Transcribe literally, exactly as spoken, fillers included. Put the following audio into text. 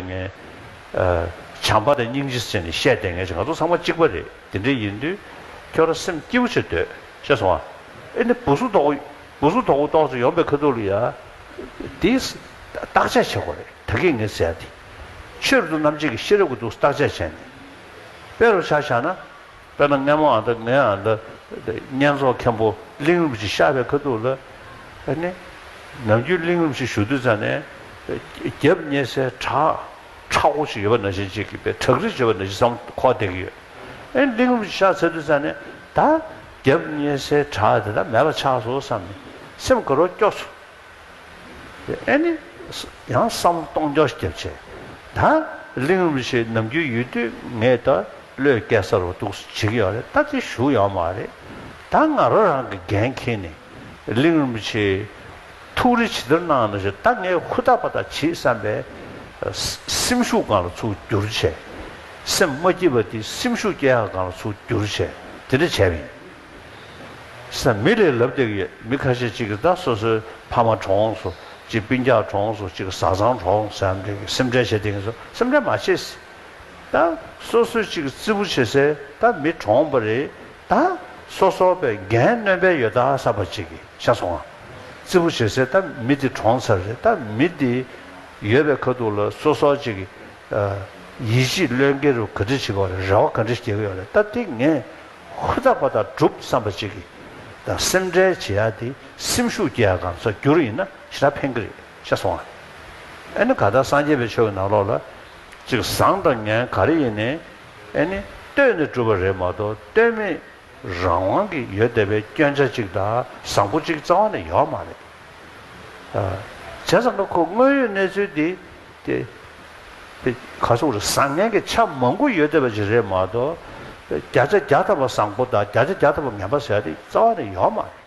ངས་ཨ་བྱམས་པ་དང་སྙིང་རྗེ་ཟེར་ནས་བཤད་བསྡད་མཁན་ཅིག་ང་ཚོ་ཚང་མ་གཅིག་པ་རེད། དེ་འདྲ་ཡིན་དུས་ཁྱོད་རང་སེམས་སྐྱིད་པོ་བྱེད་སྡོད་ཤེས་སོང་ཨ། ཨེ་ནི་སྦུ་སུ་དོག་སྦུ་སུ་དོག་པོ་ཏོག་ཙམ་ཡོང་པའི་ཁ་ཐུག་ལ་ཡ། དེས་བརྟག་དཔྱད་བྱེད་དགོས་རེད། ད་གིན་ངས་ཟེར་ཡ་དེ། ཆོས་རབ་ཏུ་རྣམ་འབྱེད་ཀྱི་ཤེས་རབ་ཀྱི་ཐོག་བརྟག་དཔྱད་བྱས་ནས། དཔེ་རུ་ཆ་བཞག་ན། དཔེར་ན་སྔ་མོ་ཨ་ད་ངའི་ཨ་ད་བསྙེན་རྫོགས་མཁན་པོ་གླིང་རིན་པོ་ཆེ་གཤེགས་པའི་ཁ་ཐུག་ལ། ཨ་ནི། ནམ་རྒྱུན་གླིང་རིན་པོ་ཆེ་བཞུགས་དུས་ཙ་ནས། རྒྱབ་བསྙེན་སའི་བྲག་ཁྲ་བོ་ཞིག་ཡོད་པ་ནང་བཞིན་ཅིག་གི་དཔེ་བྲག་རི་ཡོད་པ་ནང་བཞིན་བསམ་འཁོར་བསྡད་ཀྱི་ཡོད། ཨ་ནི་གླིང་རིན་པོ་ཆེ་གཤེགས་ཚར་དུས་ཙ་ནས་ད། རྒྱབ་བསྙེན་སའི་བྲག་དེ་དག་མེད་པ་ཆགས་སོང་བསམ་ནས་སེམས་དགའ་རབ་སྐྱོ་སོང་། ཨེ་ནི། ཡང་བསམ་བློ་གཏོང་རྒྱུ་ཞིག་བརྒྱབ་བྱས། ད། གླིང་རིན་པོ་ཆེ་ནམ་རྒྱུན་ཡོད་དུས་ངས་ད་བློས་སྐྱེལ་ས་རུ་འདུག་བྱེད་ཀྱི་ཡོད་རེད། ད་དེ་བཞུགས་ཡོད་མ་རེད། ད་ང་རང་རང་གི་འགན་འཁྱེར་ནས་གླིང་རིན་པོ་ཆེ་ཐུགས་རེ་ཇི་ལྟར་གནང་ན་ཞེས་ད་ངས་ཧུར་ཐག་པ་ཐག་བྱེད་བསམ་པའི་སེམས་ཤུགས་སྒང་ལ་ཚུར་བསྒྱུར་བྱས། སེམས་མ་སྐྱིད་པ་དེ་སེམས་ཤུགས་སྐྱེ་ཡག་སྒང་ལ་ཚུར་བསྒྱུར་བྱས་དེ་འདྲ་བྱས་པ་ཡིན། ས་མི་ལས་ལབ་བསྡད་ཀྱི་ཡོད། མི་ཁ་ཤས་ཅིག་གིས་ད་སོ་སོའི་ཕ་མ་གྲོངས་སོང་། ཅིག་སྤུན་ཀྱག་གྲོངས་སོང་། ཅིག་བཟའ་ཚང་གྲོངས་སོང་ཟེར་ཡ་འདྲ་གི་སེམས་ཁྲལ་བྱེད་བསྡད་ཀྱི་སོང་། སེམས་ཁྲལ་མ་བྱེད། ད་སོ་སོའི་ཅིག་རྩེ་པོ་བྱེད་སའི་ད་མི་གྲོངས་པ་རེད། ད་སོ་སོ་པའི་འགན་གནོད་པའི་ཡོད་ད་བསམ་པ་ཅིག་གིས་ཤེས་སོང་ང་། རྩེ་པོ་བྱེད་སའི་ད་མི་དེ་གྲོངས་ཚར་རེད། ད་མི་དེ་ཡོད་པའི་ཁ་ཐུག་ལ་སོ་སོ་ཅིག་གིས་ཡིད་ཆེས་བློས་འགེལ་རུ་ག་འདྲ་བྱེད་དགོས་རེད། རེ་བ་ག་འདྲ་བྱེད་ཀྱི་ཡོད་རེད། ད་དེ་ངས། ཧུར་ཐག་པ་དག་སྒྲུབ་བསམ་པ་ཅིག་གིས། ད་སེམས་ཁྲལ་བྱེད་ཡ་དེ་སེམས་ཤུགས་སྐྱེ་ཡ་གང་ས་བསྒྱུར་ཡིན་ན་ཞེ་དྲག་ཕན་གི་རེད་ཤེས་སོང་ང་། ཨ་ནི་ག་ད་སངས་རྒྱས་པའི་ཆོས་ཀྱི་ནང་ལོགས་ལ། ཅིག་བཟང་དང་ངན་ག་རེ་ཡིན་ནའི། ཨ་ནི་ལྟོས་ནས་སྒྲུབ་པ་རེད་མ་གཏོགས་ལྟོས་མེད་རང་དབང་གི་ཡོད་བསྡད་པའི་སྐྱོན་ཆ་ཅིག་དང་བཟང་པོ་ཅིག་རྩ་བ་ནས་ཡོད་མ་རེད། བྱས་ཙང་ཁོ་དངོས་ཡོད་གནས་ཚུལ་འདི་དེ། དེ་ག་སོག་རེད། བཟང་ངན་གྱི་ཆ་མང་པོ་ཡོད་བསྡད་པ་ཅིག་རེད་མ་གཏོགས། བརྒྱ་ཆ་བརྒྱ་ཐམ་པ་བཟང་པོ་དང་བརྒྱ་ཆ་བརྒྱ་ཐམ་པ་ངན་པ་ཟེར་ཡ་དེ་རྩ་བ་ནས་ཡོད་མ་རེད།